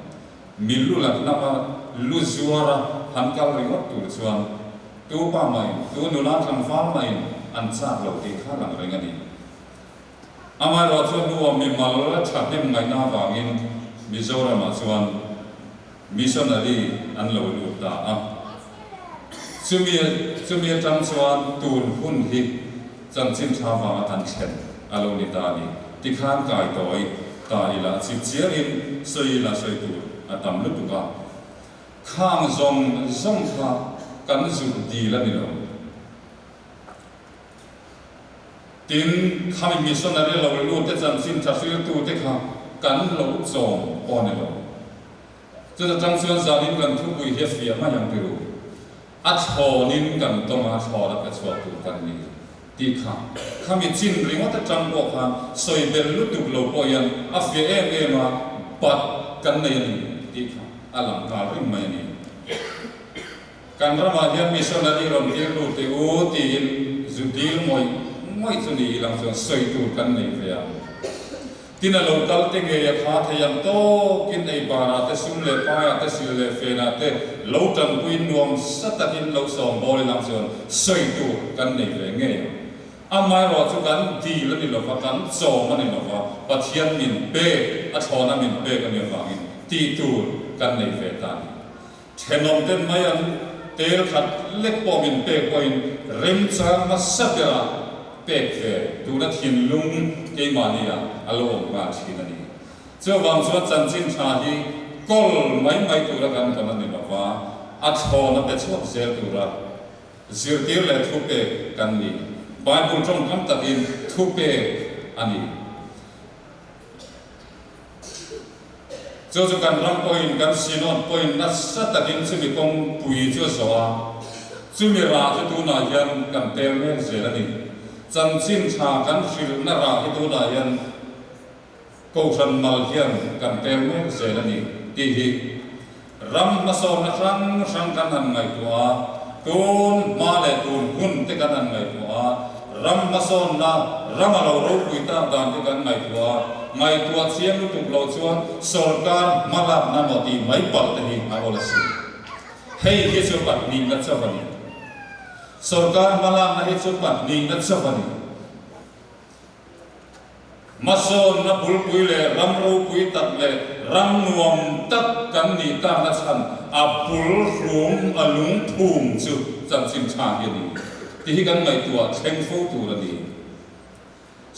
S5: Mi lu la hnama lu zuara han kal ringawt tur chuan tu pa mahin, tu nula tlangval mahin an chak lo tih kha lang reng a ni. Amaherawh chuan nuam mimal thahnem ngaihna avangin Mizoramah chuan Missionary an lo lut ta a. Chumi chumi atang chuan tun hun hi chanchin tha vanga kan thlen a lo ni ta a ni. Tikhan kai tawi ta ila chipchiarin sawi ila sawi tur a tam lutuk a. Khang zawng zawng kha kan zuk dil a ni lo. Tin, khami missionary lo lut te chanchin tha hriltu te kha kan lo chawm pawh a ni lo. Chuta tang chuan zanin kan thupui hi a fiah mai ang tiru. A thlawnin kan tawng a, thlawn a pe chhuak tur kan ni tih kha khami chin ringawt atang pawh khan sawi bel lutuk lo pawh hian a fiah em em a, bat kan nei a ni tih kha a lang nghal reng mai a ni. Kan ramah hian missionary rawn tir lut teh u tiin zu dil ngawih ngawih chu ni ilang chuan sawi tur kan nei ve ang. Tin a lo kal te ngei a kha thei ang tawkin ei barah te sum leh paiah te sil leh fenah te lo tanpuiin nuam sa takin lo sawm bawl ilang chuan sawi tur kan nei ve ngei ang. Amaherawh chu kan dil a ni lova, kan chawm a ni lova, Pathian min pek, a thlawna min pek a nih avangin tih tur kan nei ve ta a ni. Thenawm ten mai an tel khat lek pawh min pek pawhin remchang hmasa berah pek ve tuna thinlung keimahnia a lo awm nghal thin a ni. Chuvang chuan chanchin tha hi kawl mai mai tura kan tawn a ni lova, a thlawn a pe chhuak zel tura zirtir leh thupek kan ni. Bible tawngkam takin thupek a ni. Chu chu kan ram pawhin kan Synod pawhin nasa takin chumi kawngpui chu a zawh a, chumi rah chu tunah hian kan tel mek zel a ni. Chanchin tha kan hrilhna rah hi tunah hian Kohhran mal hian kan tel mek zel a ni tih hi ram hmasawnna hrang hrang kan han ngaihtuah a, tun hma leh tun hun te kan han ngaihtuah a, ram hmasawnna ram a lo ropui tak dan te kan ngaihtuah a, ngaihtuah chiang lutuk lo chuan sorkar hmalakna maw tih mai palh te hi a awl a si. Hei hi chu pahnihna chauh a ni. Sorkar hmalakna hi chu pahnihna chauh a ni. Hmasawnna bulpui leh ram ropui tak leh ram nuam tak kan nih takna chhan a bul hlum a lung phum chu chanchin tha hi a ni tih hi kan ngaihtuah thleng fo tur a ni.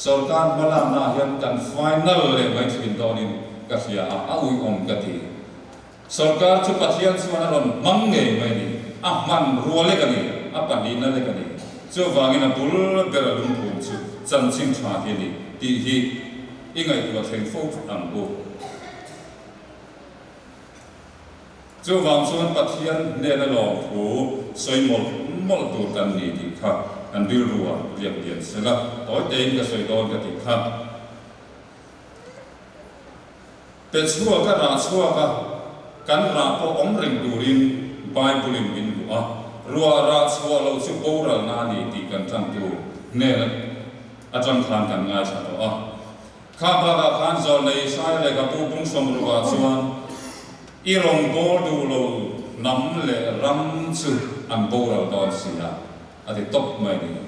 S5: Sorkar hmalaknaah hian kan final leh mai thin dawnin ka hria a, a uiawm ka ti. Sorkar chu Pathian chuan a rawn hmang ngei mai a ni, a hmanrua lek a ni, a pahnihna lek a ni. Chuvangin a bul ber a lungphum chu chanchin tha hi a ni tih hi i ngaihtuah thleng fo ang u. Chuvang chuan Pathian hnena lawmthu sawi mawlh mawlh tur kan ni tih kha kan rilru ah riak lian sela, tawi tein ka sawi dawn ka tih kha. Pe chhuak a rah chhuak a, kan rah pawh awm reng turin Bible-in min duh a, ruah rah chhuah loh chu boralna a ni tih kan ṭantu hnen aṭang khan kan ngaithla tawh a. Kha bakah khan Zawlnei Isaiah leh ka pu Pungsawmrukah chuan i rawngbâwl duh lo hnam leh ram chu an boral dawn si a, a ti tawp mai a ni.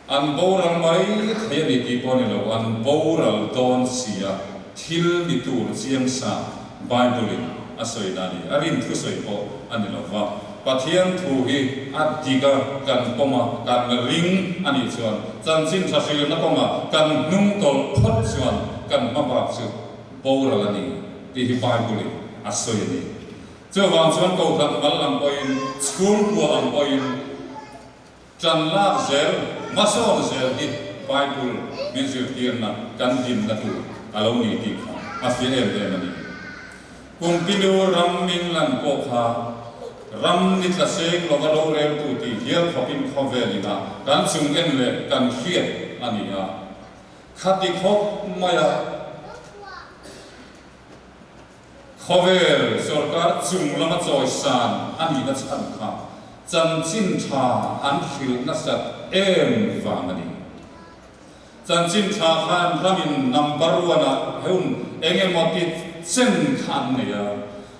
S5: An boral mai thei a ni tih pawh a ni lo, an boral dawn si a, thil ni tur chiang sa Bible-in a sawi na a ni. A rin thu sawi pawh a ni lo va, Pathian thu hi a dik a, kan pawm a, kan ring a nih chuan chanchin tha hrilna kawnga kan hnung tawlh phawt chuan kan hma bak chu boral a ni tih hi Bible-in a sawi a ni. Chuvang chuan Kohhran mal ang pawhin, chhungkua ang pawhin, Ṭan lak zel, hmasawn zel hi Bible min zirtirna kan dinna tur a lo ni tih kha a fiah em em a ni. Kumpinu ram min lan pawh kha ram ni tla seng lova roreltu tih hial khawpin khawvel ina kan chung en leh kan hriat a ni a. Khati khawp maia Khawvel sorkar chung lama chawisan a nihna chhan kha chanchin tha an hrilh nasat em vang a ni. Chanchin tha khan ramin number one ah heun eng emaw ti chen kha an nei a.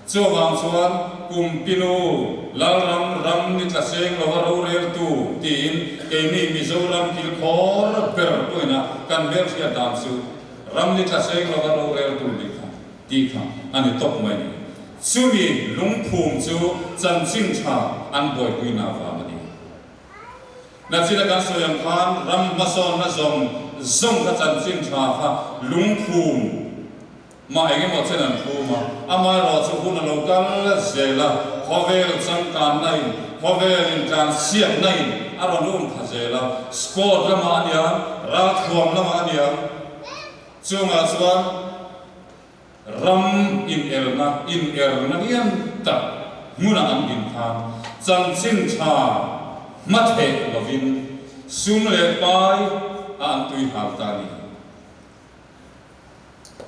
S5: Chuvang chuan Kumpinu Lalram ram ni tla seng lova roreltu tiin keini Mizoram kilkhawr ber pawhin a kan hmelhriat dan chu ram ni tla seng lova roreltu nih kha Tih kha a ni tawp mai ni. Chumi lungphum chu chanchin tha an buaipuina vang a ni. Nachina kan sawi ang khan ram hmasawnna zawng zawng kha chanchin tha kha lungphum mah eng emaw chen an phum a, amaherawhchu hun a lo kal zel a, khawvel changkanna in, khawvel intlansiakna in a rawn um pha zel a, sport lamah a niang, ralthuam lamah a niang, chungah chuan Ram inelna, inerna lian tak hmunah an din khan chanchin tha hmatheh lovin sum leh pai a an tui hal ta a ni.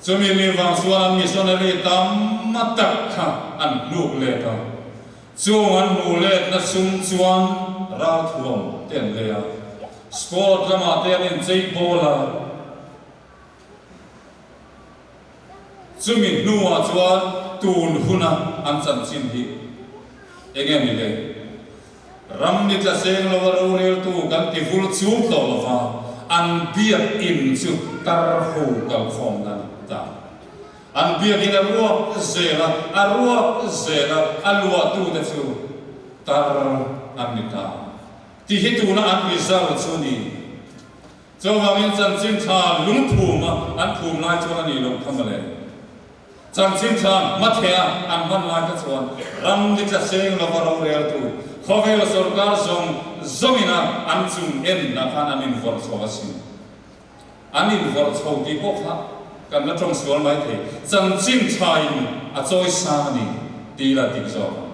S5: Chumi mi vang chuan an missionary tam tak kha an hnuk let a, chung an hmuh letna sum chuan ralthuam te an lei a, sport lamah te an inchei bawl a. Chumi hnuah chuan tun huna an chanchin hi eng nge ni le? Ram ni tla seng lova roreltu kan ti vul chum tawh lova, an biakinn chu tar ho kalkhawmna a ni ta. An biakinn a ruak zel a, a ruak zel a, a luahtute chu tar an ni ta. Ti hi tuna an result chu ni. Chuvangin chanchin tha lungphum a an phum lai chuan a nih loh kha mawle. Chanchin tha hmatheh a an hman lai kha chuan ram ni tla seng lova roreltu khawvel sorkar zawng zawngin a an chung enna khan an invawrh chho asin. An invawrh chho tih pawh kha kan la tawng sual mai thei. Chanchin tha in a chawi sang a ni tih ila dik zawk ang.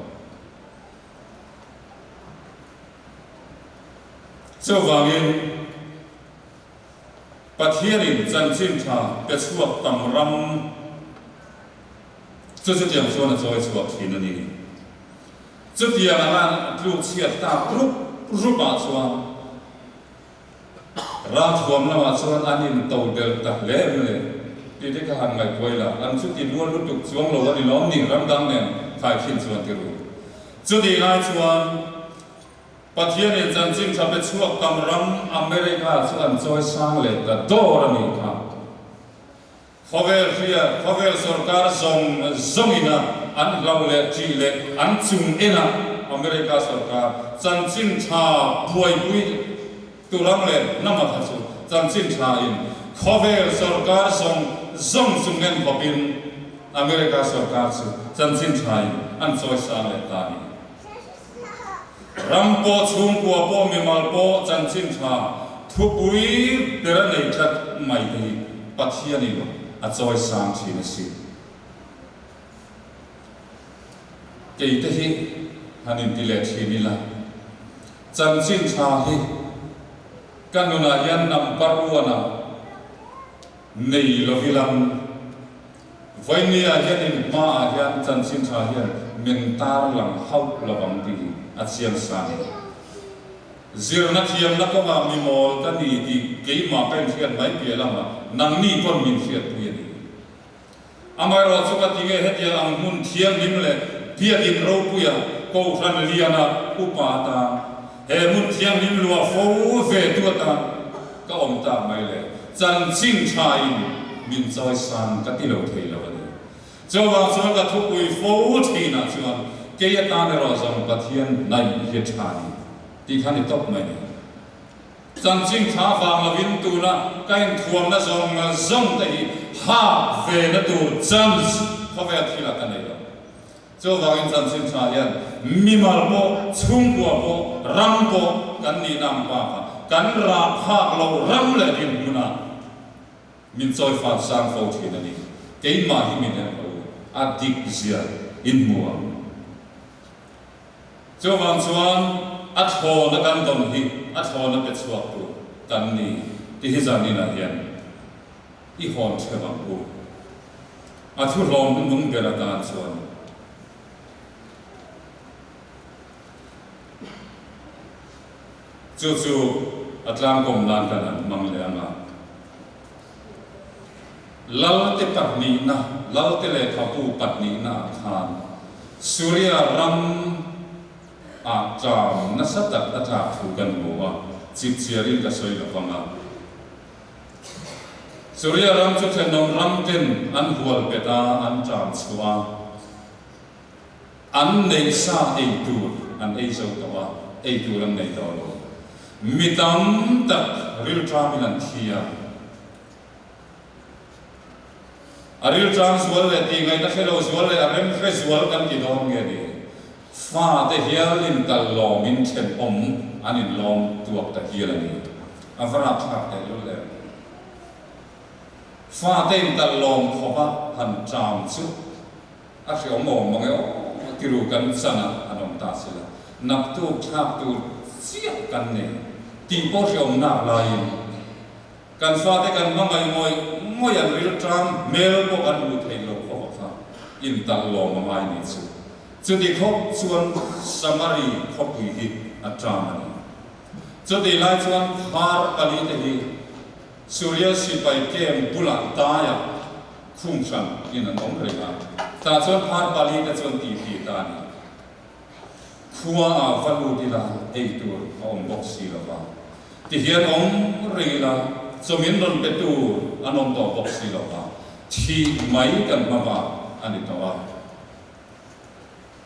S5: Chuvangin, Pathianin chanchin tha pe chhuak tam ram chu chutiang chuan a chawi chhuak thin a ni. Chutiang anga tluk chhiat tak rup rupah chuan Ralthuam lamah chuan an in to del ta hle em le? Tih te ka han ngaihtuai la, an chuti lual lutuk chuang lo a ni lawm ni ram dang nen khaikhin chuan ti ru. Chutih lai chuan Pathianin chanchin tha pe chhuak tam ram America chu an chawi sang leh ta dawr a nih kha. Khawvel hria, khawvel sorkar zawng zawngina an hlauh leh ṭih leh an chung enah America sorkar chanchin ṭha buaipui tu ram leh hnama kha chu chanchin ṭha in khawvel sorkar zawng zawng chung en khawpin America sorkar chu chanchin ṭha in an chawisang leh ta a ni. Ram pawh, chhungkua pawh, mimal pawh chanchin tha thupui ber a nei tlat mai te hi Pathianin a chawi sang thin a si. Kei te hi han inti leh thin ila, chanchin tha hi ka nunah hian number one ah nei lovilang. Vawinia hian in hmaah hian chanchin tha hian min tar lang hauh lo ang tih hi a chiang sa ni. Zirna thiamna kawngah mi mawl ka ni tih keimah ka inhriat mai piah lamah nangni pawn min hriatpui a ni. Amaherawh chu ka ti nge hetiang ang hmun thianghlim leh biakin ropuia Kohhran liana upa atan he hmun thianghlim luah fo ve tu atan ka awm tak mai le. Chanchin tha in min chawisan ka ti lo thei lo a ni. Chuvang chuan ka thupui fo thin ah chuan kei atan erawh zawng Pathian hnaih hi tha ni tih kha ni tawp mai ni. Chanchin tha vang lovin tuna ka inthuamna zawng zawng te hi hak ve na tur chance khawvel thil ah ka nei lo. Chuvangin chanchin tha hian mimal pawh, chhungkua pawh, ram pawh kan nihna ang bakah kan rah phak loh ram leh dinhmunah min chawi fat sang fo thin a ni. Keimah hi min en rawh u, a dik zia in hmu ang. Chuvang chuan a thlawna kan dawn hi a thlawna pe chhuak tur kan ni tih hi zaninah hian I hawn ṭheuh ang u. A thu hlawm hnuhnung ber atan chuan chu chu a tlangkawm nan kan han hmang leh ang a. Lalte pahnihna, Lalte lehkhabu pahnihna ah khan Suria ram ah ṭam nasa tak a tlak thu kan hmu a, chipchiarin ka sawi lo vang a. Suria ram chu thenawm ram ten an hual bet a, an ṭam chhuah a, an neih sa ei tur an ei zo tawh a, ei tur an nei tawh lo. Mi tam tak rilṭamin an thi a. A rilṭam zual leh tihngaihna hre lo zual leh a rem hre zual kan ti dawn nge ni? Fate hial intal lawmin thenawm an inlawm tuak ta hial a ni. A va rapthlak tehlul em? Fate intal lawm khawpa han ṭam chu a hreawm awm mang e aw tiru kan chan a an awm ta si la. Naktuk thlak tur chiah kan nei tih pawh hreawm nak laiin Kan fate kan hmangaih ngawih ngawih an rilṭam hmel pawh kan hmuh theih loh khawp a kha intalh lawm a ngai nih chu. Chuti khawp chuan Samari khawpui hi a ṭam a ni. Chutih lai chuan phar palite hi Suria sipai camp bulah daiah khung hran in an awm reng a, tah chuan phar palite chuan titi ta a ni. Khua ah va lut ila ei tur a awm bawk si lo va, tihian awm reng ila chawmin rawn pe tur an awm tawh bawk si lo va, thih mai kan hma vak a ni tawh a.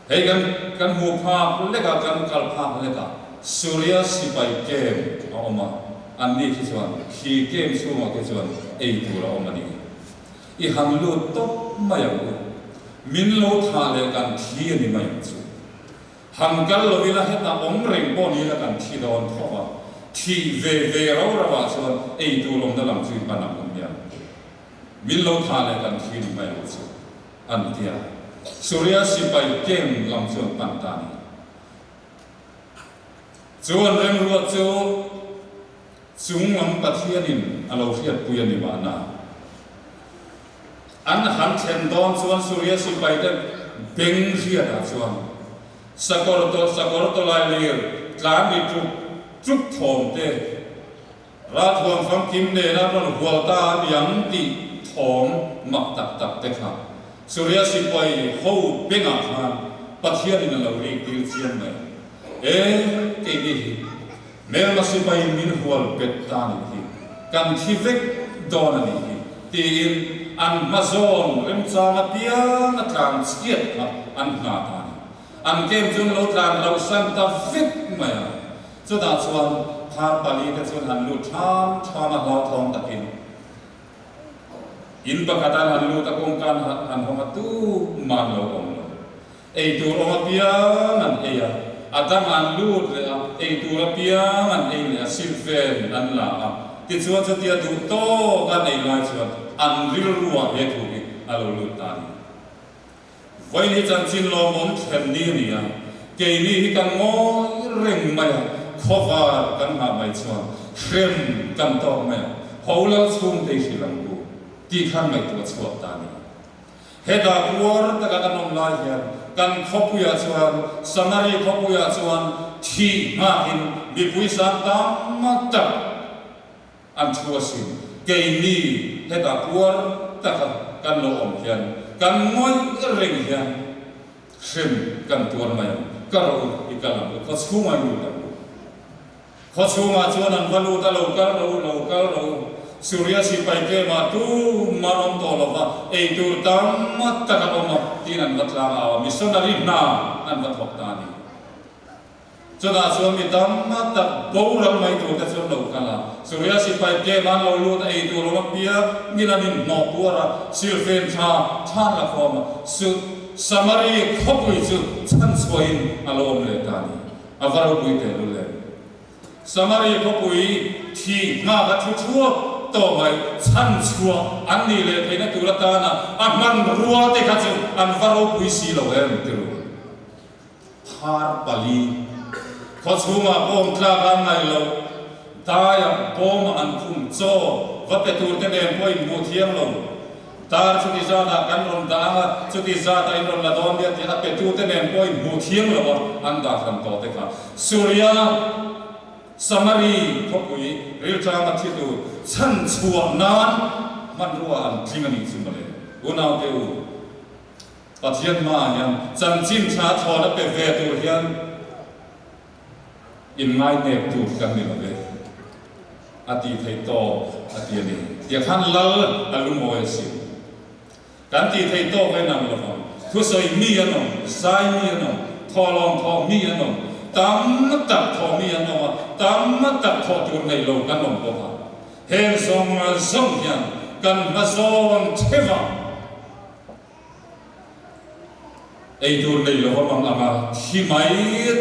S5: Hei kan kan hmuh phak lek a, kan kal phak lek a, Suria sipai camp a awm a, anni khi chuan khi camp chhungah khi chuan ei tur a awm a ni. I han lut tawp mai ang u. Min lo thah leh kan thi a ni mai ang chu. Han kal lo ila hetah awm reng pawh ni ila kan thi dawn tho a. Thih ve ve rau rau ah chuan ei tur awmna lam chu i pan ang u hmiang. Min lo thah leh kan thi a ni mai ang chu an ti a. Suria sipai camp lam chu an pan ta a ni. Chu an remruat chu Chung lam Pathianin a lo hriatpui a ni mahna. An han thlen dawn chuan Suria sipaite beng hriatah chuan sakawr tawh sakawr tawlai lir tlan ri tluk tluk thawm te, ralthuam famkim nena rawn hual ta a niang tih thawm mak tak tak te kha Suria sipai ho bengah khan Pathianin a lo rik tir chiang mai. E, keini hi Hmelma sipai min hual bet ta nih hi, kan thi vek dawn a nih hi, tiin an hma zawn remchang apiang a tlan chhiat kha an hna ta a ni. An kem chu an lo tlan rauh san ta vek mai a. Chutah chuan phar palite chuan han lut ṭham ṭham a hlauthawng takin in pakhat an han lut a, kawngka an hawng a tumah an lo awm lo. Ei tur awm apiang an ei a, a dang an lut leh a, ei tur apiang an ei leh a, silfen an la a. Tichuan chutia duh tawk an ei lai chuan an rilruah he thu hi a lo lut ta a ni. Vawiin hi chanchin lawmawm thlen ni a ni a, keini hi kan ngawi reng mai a, khawvar kan nghah mai chuan hrem kan tawk mai a, ho lal chhungte i hrilh ang u tih khan ngaihtuah chhuak ta a ni. Hetah puar taka kan awm lai hian kan khawpuiah chuan, Samari khawpuiah chuan thih nghakin mipui sang tam tak an thu asin. Keini hetah puar taka kan lo awm hian kan ngawih reng hian hrem kan tuar mai ang. Ka ro i kal ang u, khawchhungah i lut ang u. Khaw chhungah chuan an va lut a, lo kal ro, lo kal ro. Suria sipai tlem ah tumah an awm tawh lo va, ei tur tam tak a awm a, tiin an va tlang au a, missionary hna an va thawk ta a ni. Chutah chuan mi tam tak boral mai tur te chu an lo kal a, Suria sipai tlem ah an lo lut a, ei tur awm apiang in an inhnawh puar a, silfen tha tha an la khawm a, Samari khawpui chu chhanchhuahin a lo awm leh ta a ni. A va ropui teh lul em? Samari khawpui thi nghak a thu thuak tawh mai, chhan chhuah an nih leh theihna tur atana a hmanrua te kha chu an va ropui si lo em ti ru. Phar pali khaw chhungah bawm tlak an ngaih loh, daiah bawmah an khum chaw va pe tur te nen pawh inhmuh thiang lo. Dar chuti zatah kan rawn dah ang a, chuti zatah in rawn la dawn nia tih a petute nen pawh in hmuh thiang lo a, an dah hran tawh te kha. Suria, Samari khawpui rilṭanga thi tur chhan chhuah nan hmanrua an tling a nih chu mawle. Unaute u, Pathian hmaah hian chanchin tha thlawn a pe ve tur hian In ngainep tur kan ni lo ve, a tih theih tawk a ti a ni. Tiah khan lal a lungawi a si. Kan tih theih tawk en ang lovang. Thusawi mi an awm, zai mi an awm, thawhlawm thawh mi an awm, tam tak thawh mi an awm a, tam tak thawh tur nei lo kan awm bawk a. Heng zawng zawng hian kan hmazawn theuh a. Ei tur nei lova mang anga thi mai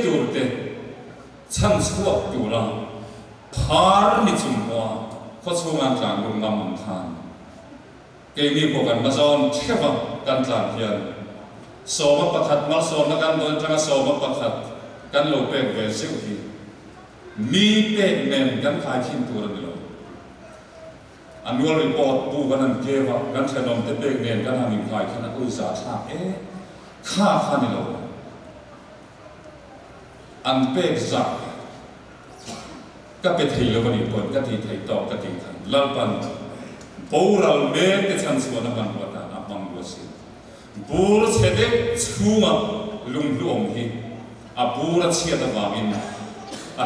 S5: tur te chhan chhuak tura phar ni chung pawha khaw chhunga an tlan lut ngam ang khan keini pawh kan hmazawn theuh a kan tlan hian sawma pakhat malsawmna kan dawn atanga sawma pakhat kan lo pek ve zeuh hi mi pek nen kan khai thin tur a ni lo. Annual report bu kan han keu a, kan thenawm te pek nen kan han inkhai khan a uiza thlak e, kha kha ni lo. An pek zah ka pe thei lo a nih pawn ka tih theih tawk ka tih khan Lalpan boral mek te chhan chhuahna hmanrua tan a hmang lu a si. Bur chhe deuh chhunga lunghlu awm hi a bur a chhiat avangin a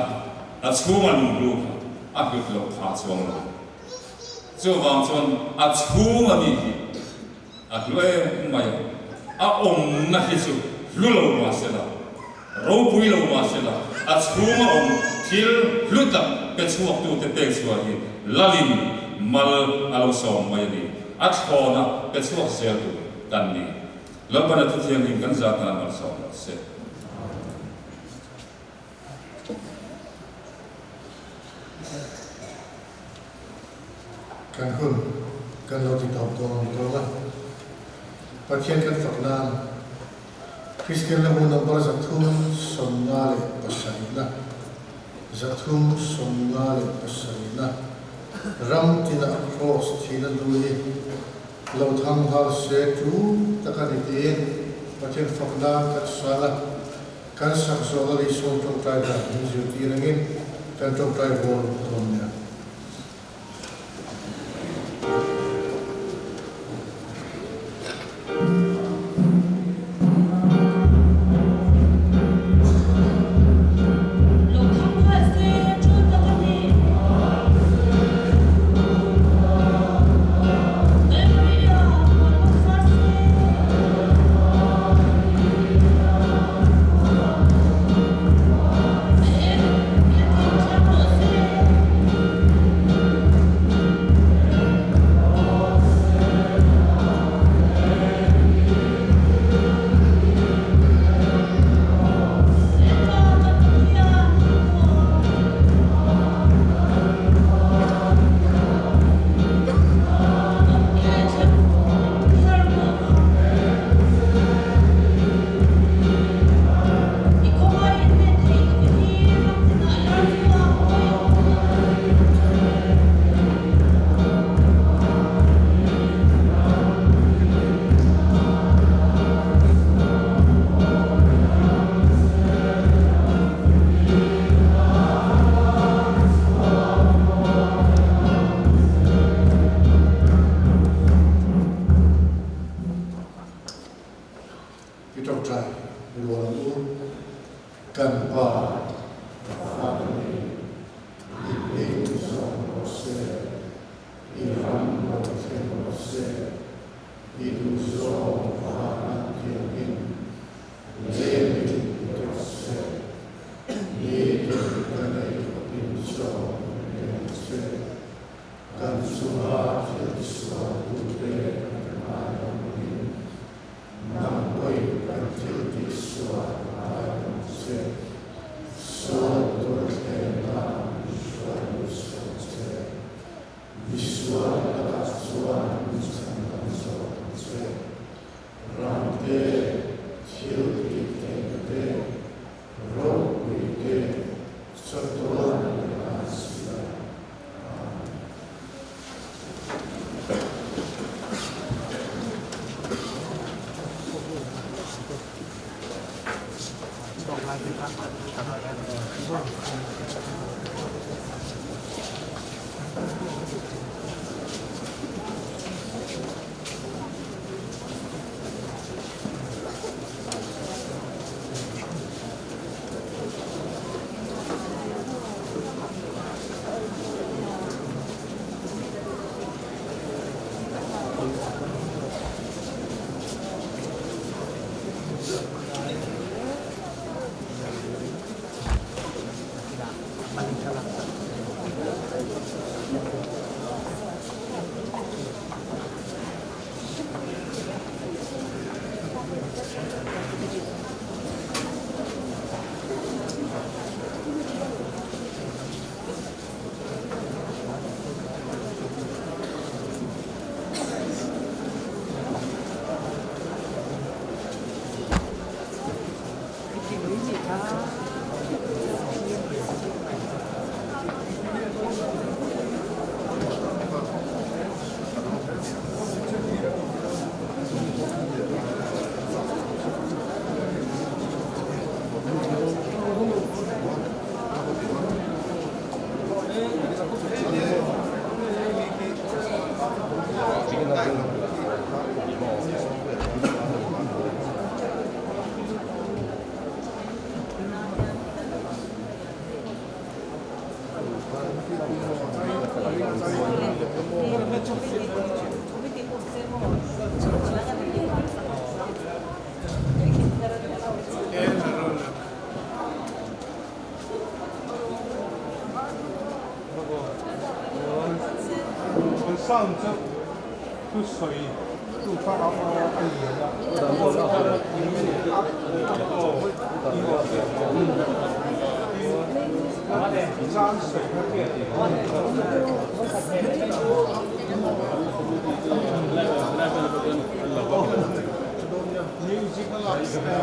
S5: a chhunga lunghlu kha a hlut loh phah chuang lo. Chuvang chuan a chhunga mi hi a hlu em mai a, a awmna hi chu hlu lo mah se la, ropui lo mah se la, a chhunga awm thil hlu tak pe chhuaktute pek chhuah hi Lalin mal a lo sawm mai a ni. A thlawna pe chhuak zel tur kan ni. Lalpana thuthianghlim kan zat nan malsawm rawh se.
S2: Kan hun kan lo ti tawp dawn a ni dawn a, Pathian kan fak nan Kristian la hmun number 357 na, 357 na, ram tina Kraws thihna hnu hi lo thang nghal se tu tak a ni tiin Pathian fak nan kan sal a. Kan sak zawhna lei sawn tawngtai dan min zirtir angin kan tawngtai rual dawn nia.
S4: Lo thang nghal se chu tak a ni. Kalvaria puan lo far se. A em i a thang thiam rawh se. Lalpa kan Pathian i
S2: I ṭawngṭai rual ang u, kan Pa fate nih i hming zawng rawh se, i ram lo thleng rawh se, i duhzawng van an tiangin lei ni rawh se, nitin kan ei khawpin zawng min pe ang che. Kan chunga thil tisualtute kan ngai angin, nang pawhin kan thil tihsual ngai ang che. Sual tur thlenna hruai lut suh che. Misual lakah chuan min chhan dam zawk ang che. Ramte, thil tihtheihna te, ropui te, chatuan leh an si a.